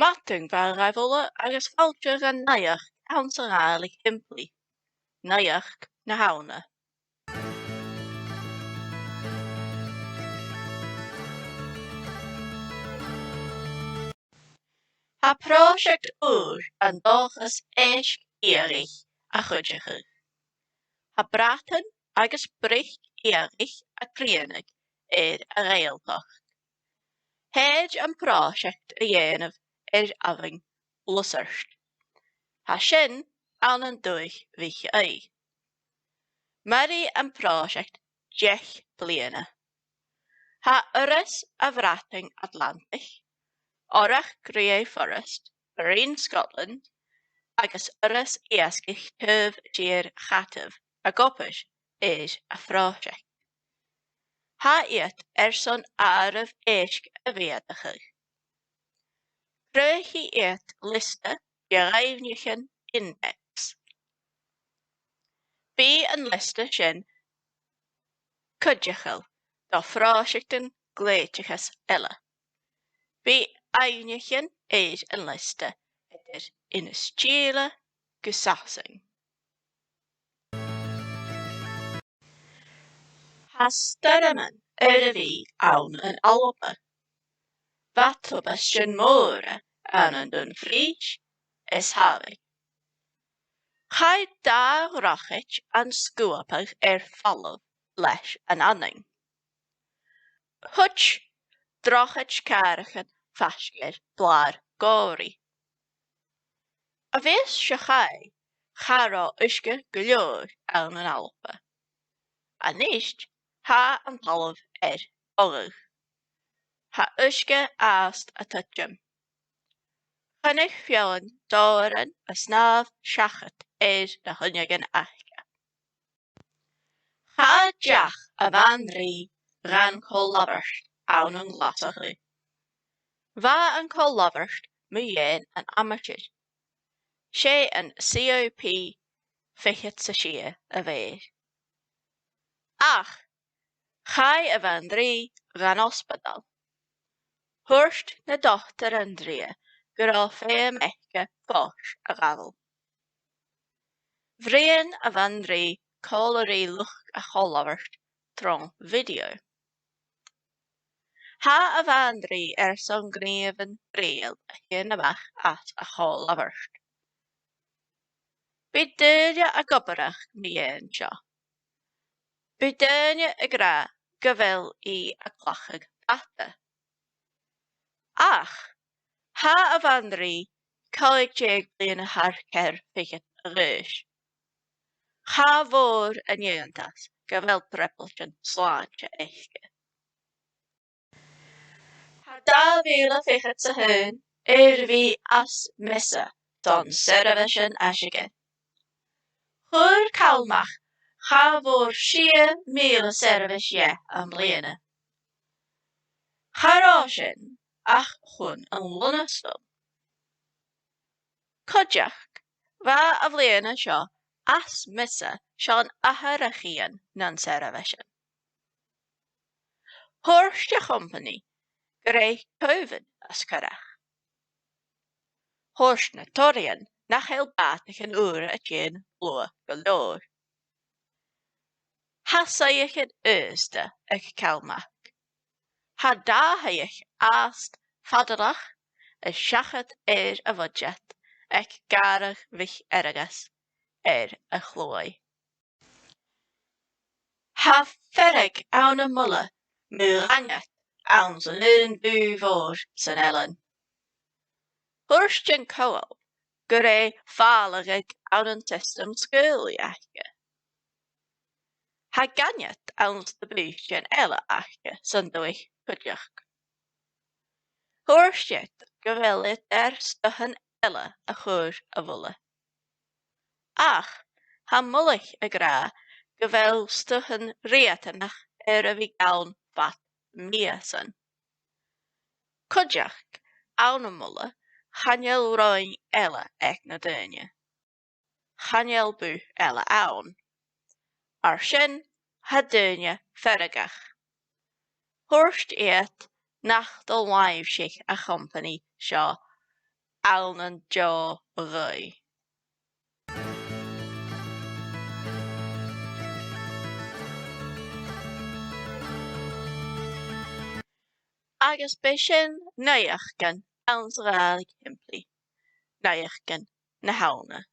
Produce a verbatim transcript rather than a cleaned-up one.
Madainn mhath dhuibh uile agus fàilte gu naidheachd anns a' Ghàidhlig shìmplidh, naidheachd na h-Abhainne. Tha pròiseact ùr an dòchas èisg-eadhaich a chuideachadh. Tha bradan agus bric eadhaich a' crìonadh air a' Ghàidhealtachd. Thèid am pròiseact a dhèanamh air Abhainn Lusaird. Tha sin ann an Dùthaich MhicAoidh. Mairidh am pròiseact deich bliadhna. Tha Urras a' Bhradain Atlantaich, Orach Griais Forest, Green Scotland, agus Urras Iasgaich Taobh Siar Chataibh ag obair air a' phròiseact. Tha iad airson àireamh èisg a mheudachadh. Cruthaichidh iad liosta de dh'aibhnichean index. Bidh an liosta sin cuideachail do phròiseactan glèidhteachais eile. Bidh aibhnichean air an liosta eadar Innis Tìle gu Sasainn. Tha stoirmean air a bhith ann an Alba. Bha tubaistean mòra ann an Dumfries is Hallaich. Chaidh dà dhrochaid an sguabadh air falbh leis an fhanainn. Thuit drochaid càraichean faisg air blàr gòrach. A-bhos seo chaidh, cha robh uisge gu leòr ann an Alba. A-nis, tha an talamh air falbh. Tha uisge fhathast a' tuiteam. Chunnaic feadhainn dòbhrain a' snàmh seachad air na h-uinneagan aca. Cha deach a' bhan-rìgh dhan co-labhairt ann an Glaschu. Bha an co-labhairt mu dheidhinn an amatair. 'S e an C O P fichead 's a sia a bh' air. Ach chaidh a' bhan-rìgh dhan ospadal. Thuirt na dotairean rithe gun robh feum aice fois a ghabhail. Bhruidhinn a' bhan-rìgh còmhla ri luchd a' cho-labhairt tron bhidio. Tha a' bhan-rìgh airson gnìomhan reul a thighinn a-mach às a' cho-labhairt. Bidh daoine ag obrachadh mu dheidhinn seo. Bidh daoine ag ràdh gu bheil i a' cleachdadh fada. Ach tha a' bhan-rìgh còig deug bliadhna thar ceithir fichead a dh'aois. Cha mhòr an t-iongnadh gu bheil trioblaid slàinte aice. Tha dà mhìle fichead 's a h-aon air a bhith às miosa don seirbheisean aiseag. Chuir CalMac cha mhòr sia mìle seirbheis dheth am-bliadhna. Cha robh sin ach chun an lannstail. Cuideachd, bha a' bhliadhna seo às miosa seann atharrachaidhean nan seirbheisean. Thuirt a' chompanaidh gur e coimhead as coireach. Thuirt na toraidhean nach eil bàtaichean ùra a' tighinn luath gu leòr. Tha suidheachaidhean aosta aig CalMac. Tha dà shuidheachadh fhathast fadalach a' seachad air a' bhuidseat aig Gàrradh MhicFhearghais air a' Chluaidh. Tha fearg ann am Muile mu dhaingead anns an aon bhùth mhòr san eilean. Thuirt an comhairleach gur e fàileadh ann an siostam sgaoileadh aca. Tha gainnead anns na bùithtean eile aca san dùthaich cuideachd. Thuirt iad gu bheil iad air stuthan eile a chur a Mhuile. Ach tha Muileach ag ràdh gu bheil stuthan riatanach air a bhith gann fad mìosan. Cuideachd, ann am Muile, chan eil roinn eile aig na daoine. Chan eil bùth eile ann. Mar sin, tha daoine feargach. Thuirt iad nach do làimhsich a' chompanaidh seo Ailean an Deò Ruaidh. Agus b' e sin naidheachdan anns a' Ghàidhlig shìmplidh, naidheachdan na h-Aileanach.